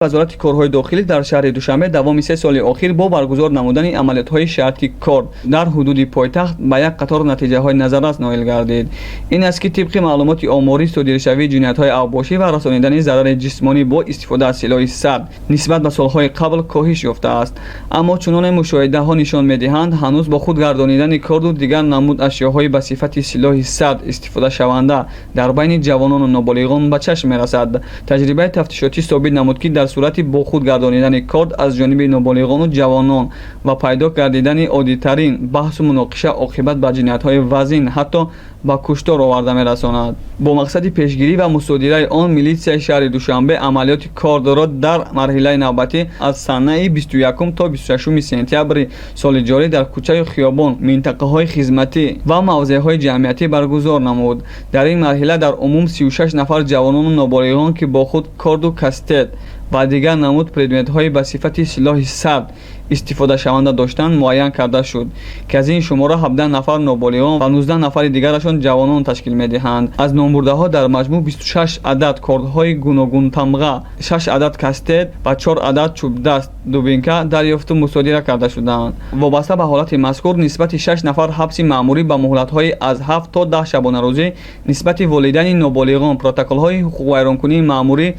Вазорати корҳои дохилӣ дар шаҳри Душанбе давоми 3 соли охир бо баргузор намудани амалиётҳои шарти корд дар ҳудуди пойтахт ба як қатор натиҷаҳои назаррас ноил гардид. Ин аст, ки тибқи маълумоти оморӣ, содиршавии ҷиноятҳои авбошӣ ва расонидани зарари ҷисмонӣ бо истифода аз силоҳи сард нисбат ба солҳои қабл коҳиш ёфтааст. Аммо чуноне мушоҳидаҳо нишон медиҳанд, ҳанӯз бо худ гардонидани корду дигар намуд ашёҳои ба сифати силоҳи сард истифодашаванда дар байни ҷавонону ноболиғон ба чашм мерасад. Таҷрибаи тафтишотӣ собит намуд, ки дар сурати бо худ гардонидани корд аз ҷониби ноболиғону ҷавонон ва пайдо гардидани оддитарин баҳсу муноқиша оқибат ба ҷиноятҳои вазин, ҳатто ба куштор оварда мерасонад. Бо мақсади пешгирӣ ва мусодираи он милитсияи шаҳри Душанбе амалиёти кордро дар марҳилаи навбатӣ аз санаи 21 то 26 сентябри соли ҷорӣ дар кӯчаю хиёбон, минтақаҳои хизматӣ ва мавзеъҳои ҷамъиятӣ баргузор намуд. Дар ин марҳила дар умум 36 нафар ҷавонону ноболиғон, ки бо худ корду кастет ва дигар намуд предметҳои ба сифати силоҳи сард истифодашаванда доштанд, муайян карда шуд, ки аз ин шумора 17 нафар ноболиғон ва 19 нафари дигарашон ҷавонон ташкил медиҳанд. Аз номбурдаҳо дар маҷмӯъ 26 адад кордҳои гуногунтамға, 6 адад кастет ва 4 адад чӯбдаст дубинка дарёфту мусодира карда шуданд. Вобаста ба ҳолати мазкур нисбати 6 нафар ҳабси маъмурӣ ба муҳлатҳои аз 7 то 10 шабонарӯзӣ, нисбати волидайни ноболиғон протоколҳои ҳуқуқвайронкунии маъмурӣ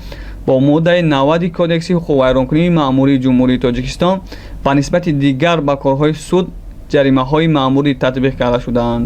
бо моддаи 90 Кодекси ҳуқуқвайронкунии маъмурии Ҷумҳурии Тоҷикистон ва нисбати дигар ба корҳои суд ҷаримаҳои маъмурӣ татбиқ карда шудаанд.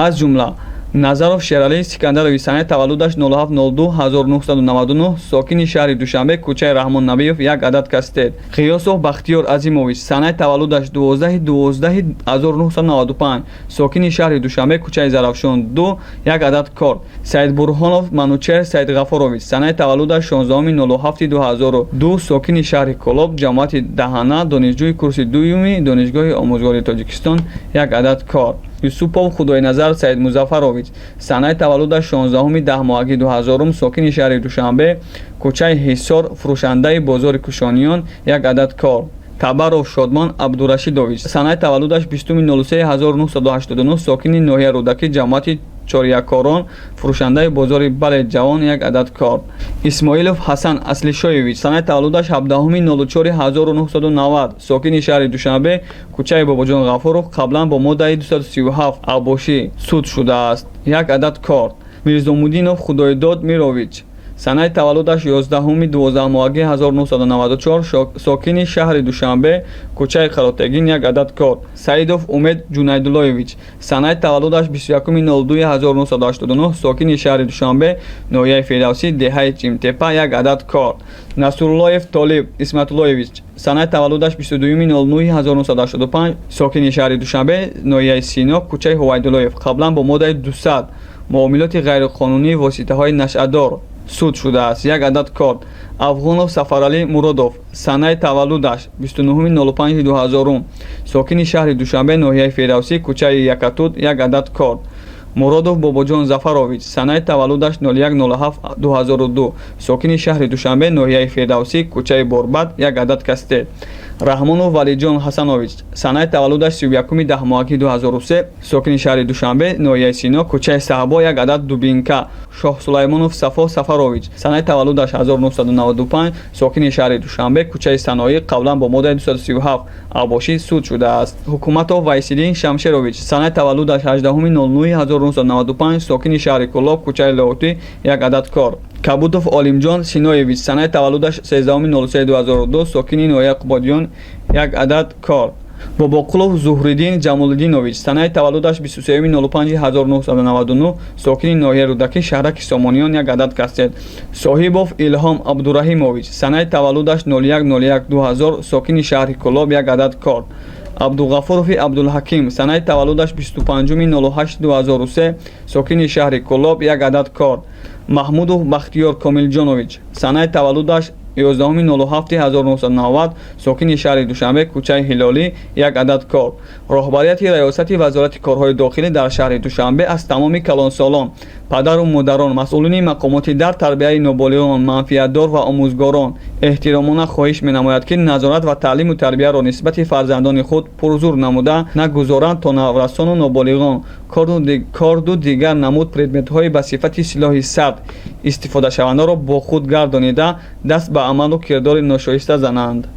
Аз ҷумла: Назаров Шералӣ Сикандарови, санаи таваллудаш 07.02.1999, сокини шаҳри Душанбе, кӯчаи Раҳмон Набиев, як адад кастет. Ғиёсов Бахтиёр Азимович, санаи таваллудаш 12.12.1995, сокини шаҳри Душанбе, кӯчаи Зарафшон 2, як адад корд. Саидбурҳонов Манучер Саидғафурович, санаи таваллудаш 16.07.2002, сокини шаҳри Кӯлоб, ҷамоати Даҳана, донишҷӯи курси дуюми Донишгоҳи омӯзгории Тоҷикистон, як адад корд. Юсупов Худойназар Саидмузафарович, санаи таваллудаш 16 даҳмоҳаги 2000, сокини шаҳри Душанбе, кӯчаи Ҳисор, фурӯшандаи бозори Кушониён, як адад корд. Табаров Шодмон Абдурашидович, санаи таваллудаш 20.03.1989, сокини ноҳияи Рӯдакӣ, ҷамоати Чорякорон, фурӯшандаи бозори Бале Ҷавон, як адад корд. Исмоилов Ҳасан Аслишоевич, санаи таваллудаш 17.04.1990, сокини шаҳри Душанбе, кӯчаи Бобоҷон Ғафуров, қаблан бо моддаи 237 авбошӣ суд шудааст, як адад корд. Мирзомуддинов Худойдод Мирович, санаи таваллудаш 11 дувоздаҳмоҳаги 1994, сокини шаҳри Душанбе, кӯчаи Қаротегин, як адад корд. Саидов Умед Ҷунайдуллоевич, санаи таваллудаш 21.02.1989, сокини шаҳри Душанбе, ноҳияи Фирдавсӣ, деҳаи Чимтепа, як адад корд. Насруллоев Толиб Исматуллоевич, санаи таваллудаш 22.09.1985, сокини шаҳри Душанбе, ноҳияи Сино, кӯчаи Ҳувайдуллоев, қаблан бо моддаи 200 муомилоти ғайриқонунии воситаҳои нашъадор суд шудааст, як адад корд. Афғонов Сафаралӣ Муродов, санаи таваллудаш 29.05.2000, сокини шаҳри Душанбе, ноҳияи Фирдавсӣ, кӯчаи Якатуд, як адад корд. Муродов Бобоҷон Зафарович, санаи таваллудаш 01.07.2002, сокини шаҳри Душанбе, ноҳияи Фирдавсӣ, кӯчаи Борбад, як адад кастет. Раҳмонов Валиҷон Ҳасанович, санаи таваллудаш 31 даҳмоҳаки 2003, сокини шаҳри Душанбе, ноҳияи Сино, кӯчаи Саҳбо, як адад дубинка. Шоҳсулаймонов Сафо Сафарович, санаи таваллудаш 1995, сокини шаҳри Душанбе, кӯчаи Саноӣ, қаблан бо моддаи 237 авбошӣ суд шудааст. Ҳукуматов Вайсиддин Шамшерович, санаи таваллудаш 18.09.1995, сокини шаҳри Кӯлоб, кӯчаи Лоҳутӣ, як адад корд. Кабутов Олимҷон Синоевич, санаи таваллудаш 13.03.2002, сокини ноҳияи Қубодиён, як адад корд. Бобоқулов Зуҳриддин Ҷамолиддинович, санаи таваллудаш 23.05.1999, сокини ноҳияи Рӯдакӣ, шаҳраки Сомониён, як адад кастет. Соҳибов Илҳом Абдураҳимович, санаи таваллудаш 01.01.2000, сокини шаҳри Кӯлоб, як адад корд. Абдуғафурови Абдулҳаким, санаи таваллудаш 25.08.2003, сокини шаҳри Кӯлоб, як адад корд. Маҳмудов Бахтиёр Комилҷонович, санаи таваллудаш 11.07.1990, сокини шаҳри Душанбе, кӯчаи Ҳилолӣ, як адад корд. Роҳбарияти Раёсати Вазорати корҳои дохилӣ дар шаҳри Душанбе аз тамоми калонсолон Падару модарон, масъулини мақомоти дар тарбияи ноболиғон манфиатдор ва омӯзгорон эҳтиромона хоҳиш менамояд, ки назорат ва таълиму тарбияро нисбати фарзандони худ пурзур намуда, нагузоранд, то наврасону ноболиғон корду дигар намуд предметҳои ба сифати силоҳи сард истифодашавандаро бо худ гардонида, даст ба амалу кирдори ношоиста зананд.